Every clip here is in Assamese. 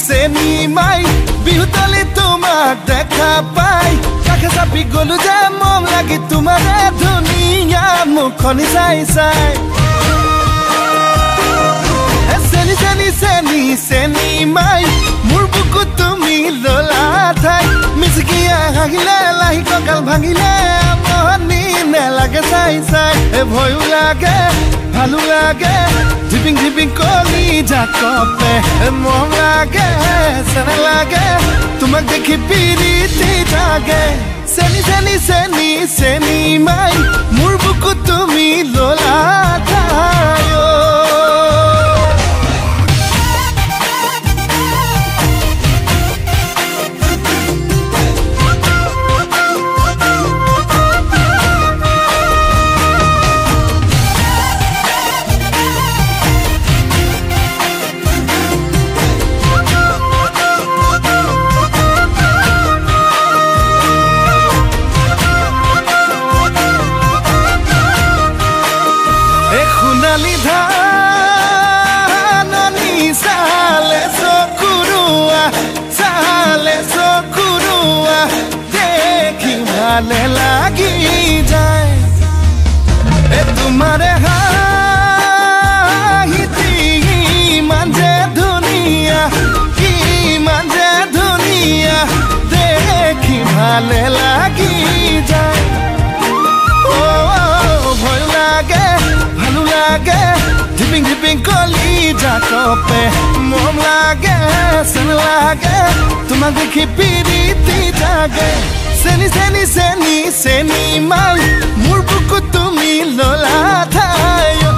চেনি মাই বিহুতলি তোমাক দেখা পাই কাষে চাপি গলো যে মম লাগি তোমাৰে ধুনীয়া মুখনি চাই চাই চেনি চেনি চেনি চেনি মাই মোৰ বুকুত তুমি ললা ঠাই মিচিকিয়া হাঁহিলে লাহি কঁকাল ভাঙিলে আমনি নেলাগে চাই চাই ভয়ো লাগে ভালো লাগে ঝিপিং ঝিপিং কলিজা কপে মৰম লাগে চেনে লাগে তোমাক দেখি পিৰিতি জাগে চেনি চেনি চেনি চেনি মাই মোৰ বুকুত তুমি ললা ঠাই অ। সোণালী ধাননি চালে চকুৰুৱা চালে চকুৰুৱা দেখি ভালে লাগি যায় এ তোমাৰে হাঁহিটি ইমান যে ধুনীয়া ইমান যে ধুনীয়া দেখি ভালে লাগি যায় অ ভয় লাগে ভালো লাগে ঝিপিং ঝিপিং কলিজা কপে মৰম লাগে চেন লাগে তোমাক দেখি পিৰিতি জাগে চেনি চেনি চেনি চেনি মাই মোৰ বুকুত তুমি ললা ঠাই অ।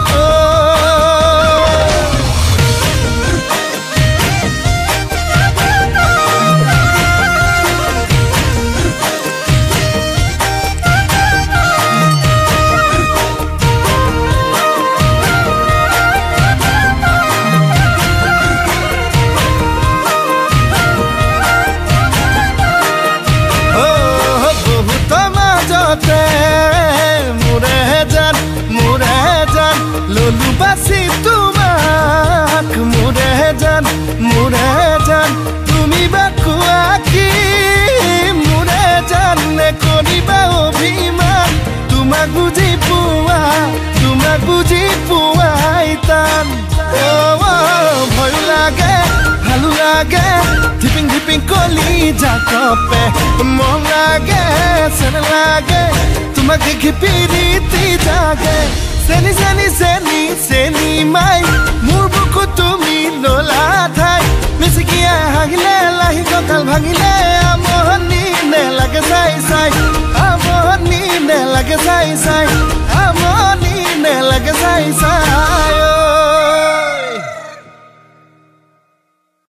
মোৰে জান ললো বাচি তোমাক মোৰে জান তুমি বা কোৱা কি মোৰে জান নে কৰিবা অভিমান তোমাক বুজি পোৱা তোমাক বুজি পোৱাই টান ভয়ো লাগে ভালো লাগে ঢিপিং ঢিপিং কলিজা কপে মৰম লাগে চেনে লাগে তোমাক দেখি পিৰিতি জাগে চেনি চেনি চেনি চেনি মাই মোৰ বুকুত তুমি ললা ঠাই মিচিকিয়া হাঁহিলে লাহি কঁকাল ভাঙিলে।